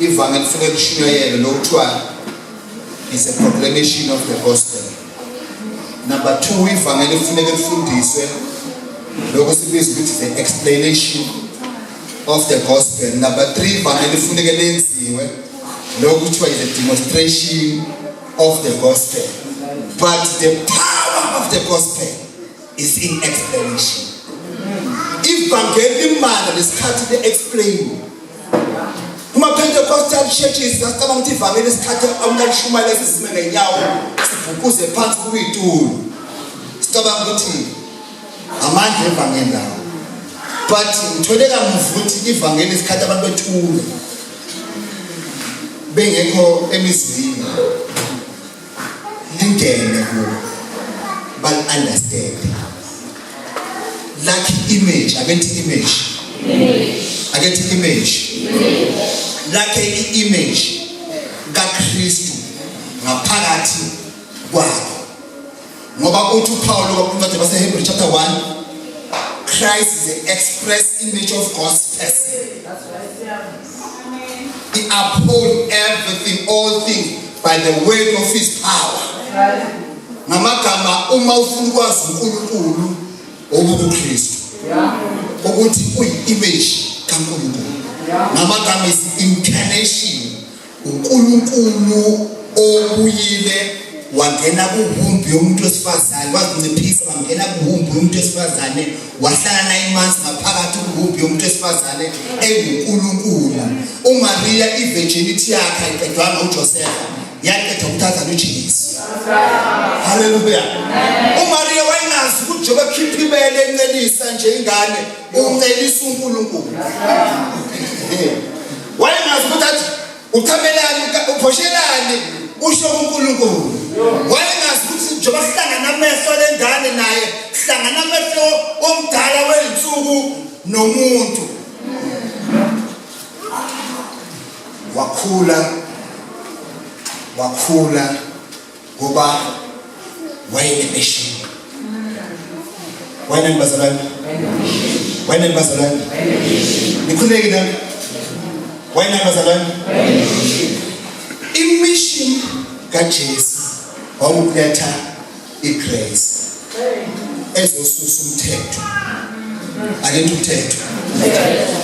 Ivangeli kufuneka lishunyayelwe, lokuthiwa is a proclamation of the gospel. Number 2, ivangeli kufuneka lifundiswe, lokho sibiza ukuthi the explanation of the gospel. Number 3, ivangeli kufuneka lenziwe, lokho kuthiwa is a demonstration of the gospel. But the power of the gospel is in explanation. Ivangeli limandla lesikhathi le-explain. Kuma-Pentecostal churches sasicabanga ukuthi ivangeli isikhathi umuntu alishumayela sisime ngenyawo sibhukuze phansi kuyitulo, sicabanga ukuthi amandla evangeli lawo. But ngithole kamuva ukuthi ivangeli isikhathi abantu bethule bengekho emizini, lingene kubo, bal-understand like image. Akethi image, akethi image, lakhe i-image kaKristu ngaphakathi kwabo. Ngoba uthi uPaul kwancwadi baseHebrew chapter 1, Christ is the express image of God's person. He uphold everything, all things by the word of his power. Ngamagama, uma ufuna ukwazi uNkulunkulu, obukuKristu, ukuthi uyi-image kaNkulunkulu. Ngamagama, is incarnation, uNkulunkulu obuyile wangena kuwomb yomuntu wesifazane, wazinciphisa wangena kuwomb yomuntu wesifazane, wahlala 9 months ngaphakathi kuwomb yomuntu wesifazane enguNkulunkulu. uMaria, i-virginity yakhe ayiqedwanga uJoseph, yaqeda ukuthi azale uJesu. Haleluya. uMaria wayengazi ukuthi njengoba khipha ibele encelisa nje ingane, uncelisa uNkulunkulu. Wayengazi ukuthi athi uchamelani, uphoshelani, usho uNkulunkulu. Wayengazi ukuthi njengoba sihlangana amehlo lengane naye, sihlangana amehlo omdala wezinsuku nomuntu. Wakhula, wakhula ngoba wayenemission. Wayenani bazalwane? Wayenani bazalwane? Nikhuleke na? Wayenani bazalwane? Imission kaJesu wawukuletha igrace ezosusa umthetho. Akenthi umthetho,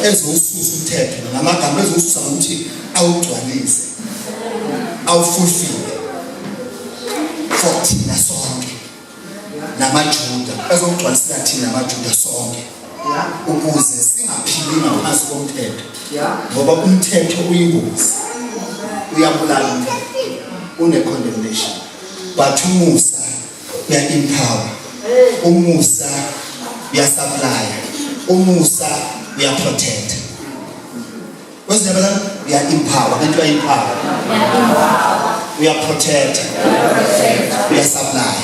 ezowususa umthetho. Ngamagama, ezowususa ngokuthi awugcwalise, awufulfill for thina sonke namaJuda, ezogcwalisela thina namaJuda sonke ukuze singaphili ngaphansi komthetho, ngoba umthetho uyingozi, uyabulala umthetho, une-condemnation. But umusa uya-empower, umusa uyasupply, umusa uyaprotect. Wezindaba, uya-empower. Kanti uya-empower, uyaprotect, uyasupply.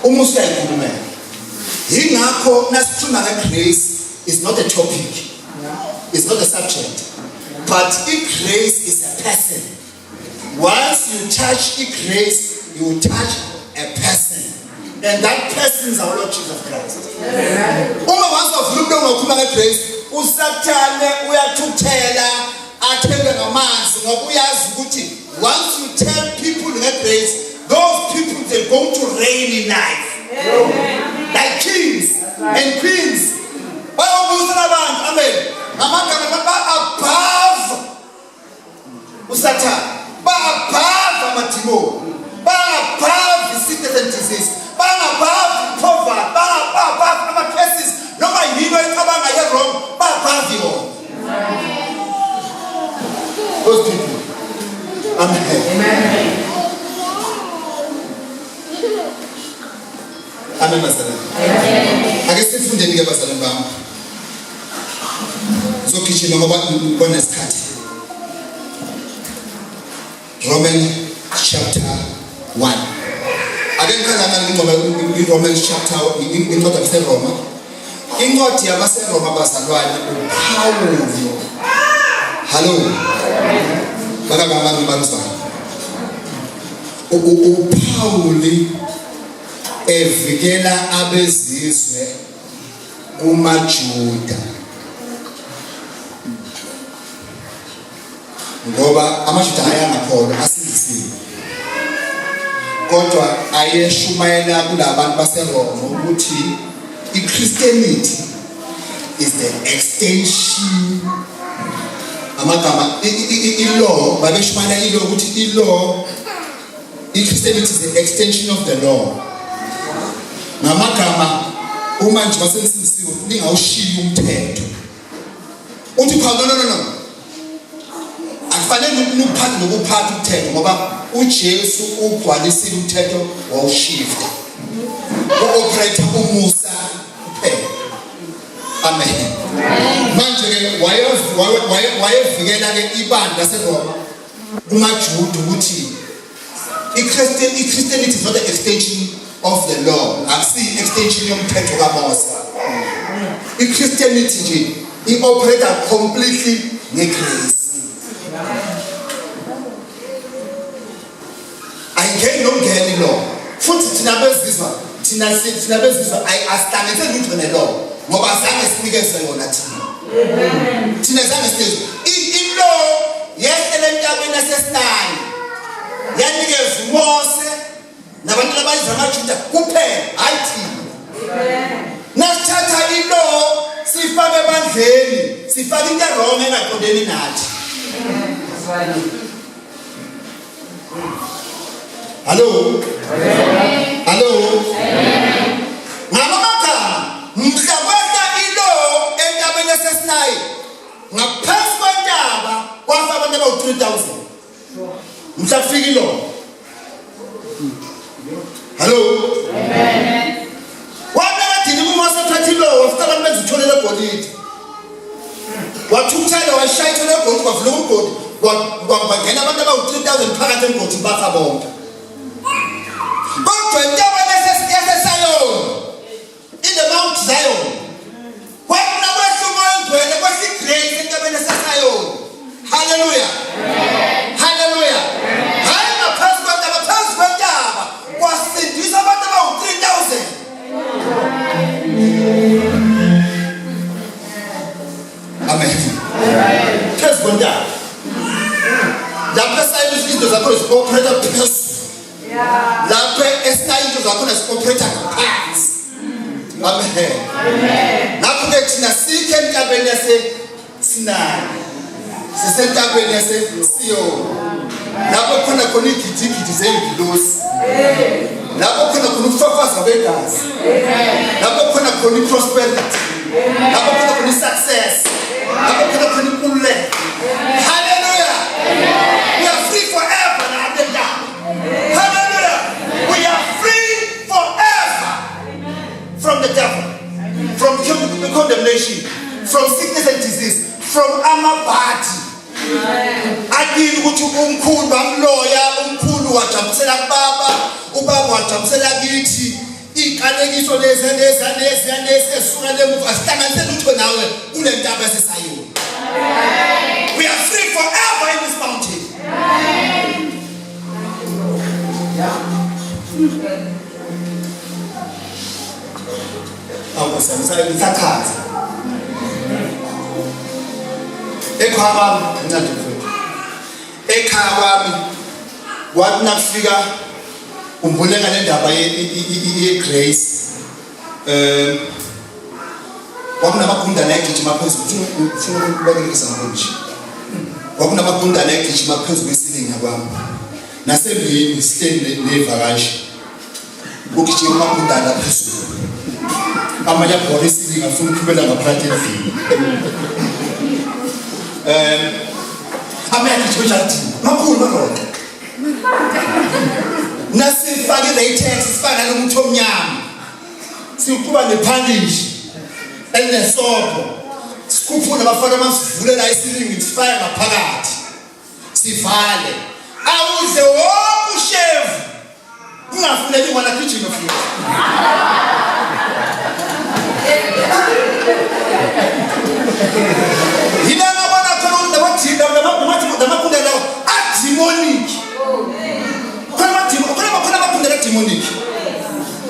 Umusa uyayikhulumela. Yingakho nasikhuluma nge-grace, is not a topic, it's not a subject, but i-grace is a person. Once you touch i-grace, you touch a person, and that person is our Lord Jesus Christ. Uma once wavula umlomo wakhuluma nge-grace, uSathane uyathukuthela, athele ngamanzi, ngoba uyazi ukuthi once you tell people nge-grace, those people, they going to reign in life like kings and queens, bayobusa nabantu. Amen. Ngamagama, ba-above uSathane, ba-above amadimoni, ba-above sickness and disease, ba-above poverty, ba-above ama-curses, noma yini oyicabanga ye-wrong, ba-above yona those people. Amen, amen bazalwane. Ake sifundeni ke bazalwane bami, ngizogijima ngoba ngibona isikhathi. Roman chapter 1. Ake ngikhangana ingoma, i-Romans chapter, incwadi yabaseRoma, incwadi yabaseRoma bazalwane. uPawuli, hallo, bakangabani bangizwana, uPawuli evikela abezizwe kumaJuda. Ngoba amaJuda ayangakholwa asindisiwe. Kodwa ayeshumayela kulabantu baseRoma ukuthi iChristianity is the extension amagama i-law babeshumayela i-law ukuthi i-law i-Christianity is the extension of the law ngamagama uma nje basenisindisiwe ningawushiyi umthetho uthi cha no no no no akufanele nukuphathe nokuphatha umthetho ngoba uJesu ugcwalisile umthetho wawushifta u-operator umusa kuphela amen manje ke wayevikela ke ibandla laseRoma kumaJuda ukuthi iChristian iChristianity is not an extension of the law akusiyi extension yomthetho kaMose iChristianity nje ioperate completely ngegrace ayingeni nokungena ilo futhi thina bezizwa thina thina bezizwa asihlanganise lutho nelo ngoba zange sinikezwe yona thina thina zange sinikezwe ilo yehlele entabeni yaseSinayi yanikezwa uMose nabantu abayizwa amaJuda kuphela hayi thina nasithatha ilo sifake ebandleni sifake into erong engaqondeni nathi Hallo? Hallo? Ngamagama mhla kwehla ilo entabeni yaseSinayi ngaphansi kwentaba kwafa abantu abawu-3000 mhla kufika ilo. Hallo? Amen. Wabekadini kuMose ethatha ilo wafika abantu benza ithole legolide. Wathukuthela washaya ithole legolide kwavuleka umgodi kwangena abantu abawu-3000 phakathi emgodini bafa bonke. Kodwa intaba yaseSayoni in the Mount Zion kwakuna kwehla umoya ongcwele kwehla igrace entabeni yaseSayoni. Haleluya. Haleluya. Hayi ngaphansi kwentaba phezu kwentaba kwasindiswa abantu abawu-3000. Amen. Phezu kwentaba. Lapho esayini izinto zakho zi-operate phezulu. Lapho esayini izinto zakho zi-operate ngaphansi. Amen. Ngakho-ke thina sikhe entabeni yaseSinayi. Sisentabeni yaseSiyoni. Lapho khona khona igidigidi zengilosi. Lapho khona khona ukufafaza kwegazi. Lapho khona khona i-prosperity. Lapho khona khona i-success. Lapho khona khona inkululeko. Hallelujah. We are free forever na ndaba. Hallelujah. We are free forever from the devil, from condemnation, from sickness and disease, from amabhadi. Akini ukuthi umkhulu bamloya, umkhulu wajabusela kubaba, ubaba wajabusela kithi. Iqalekiso lezi lezi lezi lezi esuka lemuva asihlanganise lutho nawe kule ntaba esesayona. We are free forever in this mountain. Awu ngisachaza. Ekhaya kwami incwadi mfowethu. Ekhaya kwami wathi nakufika umbuleka le ndaba ye-grace um kwakunamagundane ayegijima phezulu ufuna ukubekela example nje kwakunamagundane ayegijima phezu kwesilinga kwami nasemini sihleli nevakashi kugijima amagundane aphezulu amanye abhora isilinga afuna ukuphumela ngaphakathi endlini um amanye agijima ejardini makhulu maroda nasifake i-latex sifake nalo muthi omnyama siwuxuba nephalishi elinesobho sikhuphule abafana masivulela isilingi sifake ngaphakathi sivale awudle wonke ushevu kungafuneki ngwana gijima futhi yile ngabona khona ukuthi lamadinda lamakunda lawo ademonic khona amademon khona khona amakunda ademonic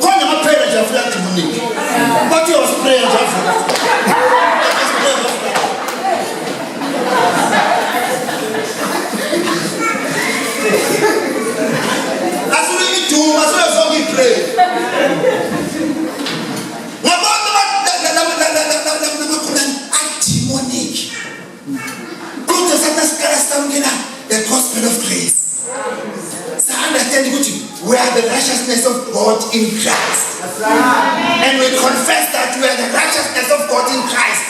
khona amaphela nje afika ademonic bathi uyawaspraya nje avuka Nasiqala samukela the gospel of grace, sa-understand ukuthi we are the righteousness of God in Christ. And we confess that we are the righteousness of God in Christ.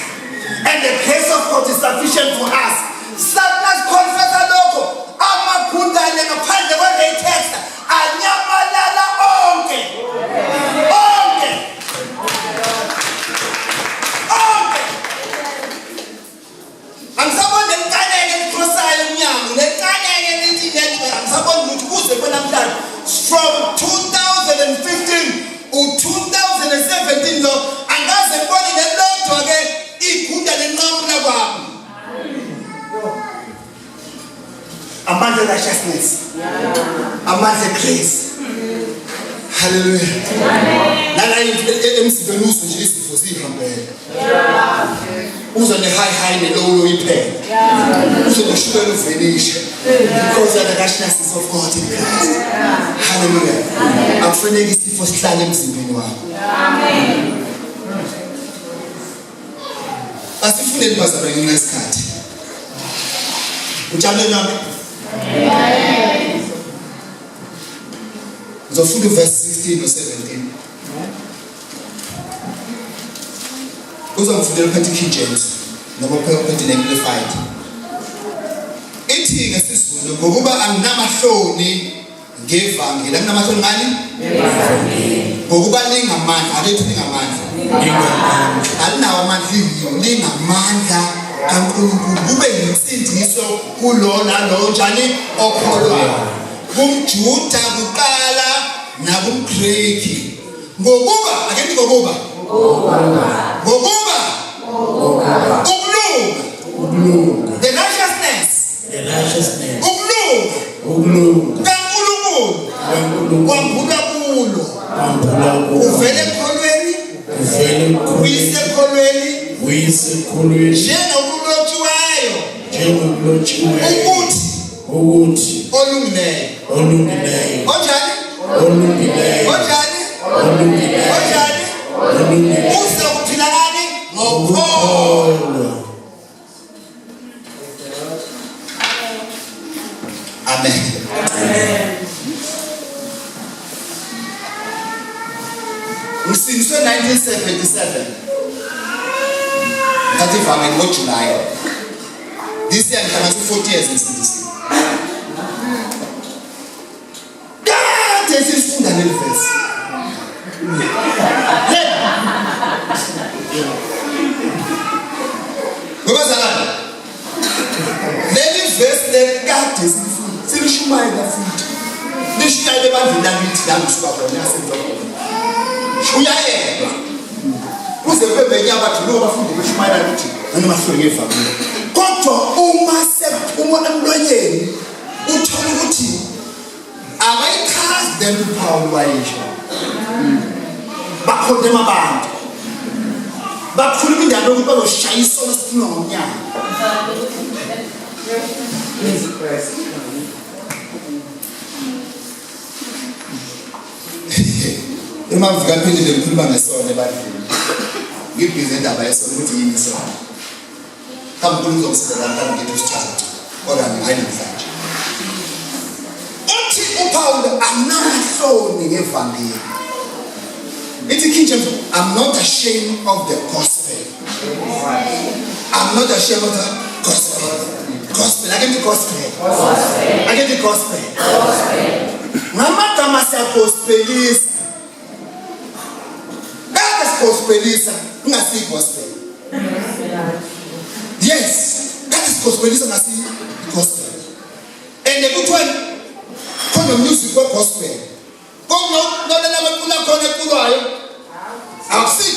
And the grace of God is sufficient for us. Sathi nasiconfessa lokho, amagundane ngaphandle kwe-latex anyamalala onke. Onke. Onke. Angisaboni lenkaneke elikrosayo emnyango, lenkaneke elithi lento, angisaboni ukuthi kuze kube namhlanje. From 2015 u-2017 lo, angaze ngibone nelodwa ke igunda lenqamula kwami. Amandla righteousness. Amandla grace. Hallelujah. Nala emzimbeni uzwe nje izifo zihambele. Uzwe ne-high high ne-low low iphela. Uzwe noshukela uvenishe. Because you are the righteousness of God in Christ. Hallelujah. Akufuneki isifo sihlale emzimbeni wakho. Amen. Asifundeni bazalwane ngenxa yesikhathi. Ujabule nami? Amen. Ngizofunda uverse 16 no 17. Uzongifundela uphethe King James noma uphethe Amplified. Ithi ngesiZulu, ngokuba anginamahloni ngevangeli. Anginamahloni ngani? Ngevangeli. Ngokuba lingamandla, ake thi lingamandla. Lingamandla. Alinawo amandla, liyiwo, lingamandla kaNkulunkulu kube yinsindiso kulo nalowo njani okholwayo, kumJuda kuqala nakumGreki. Ngokuba, ake nithi ngokuba, ngokuba ukulunga, Ukulunga. the righteousness, The righteousness. Ukulunga Ukulunga. kaNkulunkulu kaNkulunkulu. kwambulwa kulo, Kwambulwa kulo. uvele ekholweni, Uvele ekholweni. uyise ekholweni, Uyise ekholweni. njengokulotshiweyo Njengokulotshiweyo. ukuthi Ukuthi. Olungileyo. Olungileyo. Onjani? Olungileyo. Onjani? Olungileyo. Onjani? Olungileyo. Uzokuphila ngani? Ngokholo. Ngokholo. Amen. Ngisindiswe 1977. Ngithatha ivangeli ngoJuly. This year ngihlanganisa 40 years ngisindisiwe. Kade sifunda leli verse. Ngoba zalana. Leli verse leli kade sifunda. Silishumayela futhi. Lishumayela ebandleni lakithi la ngisuka khona yasenza khona. Shuyayelwa. Kuze kube benye abajuluka abafundi beshumayela ukuthi noma hloni ngevangeli. Kodwa uma sephuma emlonyeni uthola ukuthi akayichazi lento uPaul wayisho. Bakhondema abantu. Bakhuluma indaba yokuthi bazoshaya isono siphuma ngomnyango. Uma ngifika phindile ngikhuluma ngesono ebandleni. Ngibhizi indaba yesono ukuthi yini isono. Mhlawumbe uNkulunkulu uzongisiza la, mhlawumbe ngithi usichaza ngcono. Kodwa hayi namhlanje. Uthi uPaul, anginamahloni ngevangeli. Ithi King James, I'm not ashamed of the gospel. I'm not ashamed of the gospel. Gospel, ake ndithi gospel. Ake ndithi gospel. Ngamagama siyagospelisa. Kade sigospelisa kungasiyi gospel. Yes, kade sigospelisa ngasiyi gospel. And kuthiwa khona music we gospel. Kodwa nalala bacula khona eculwayo. Akusiyo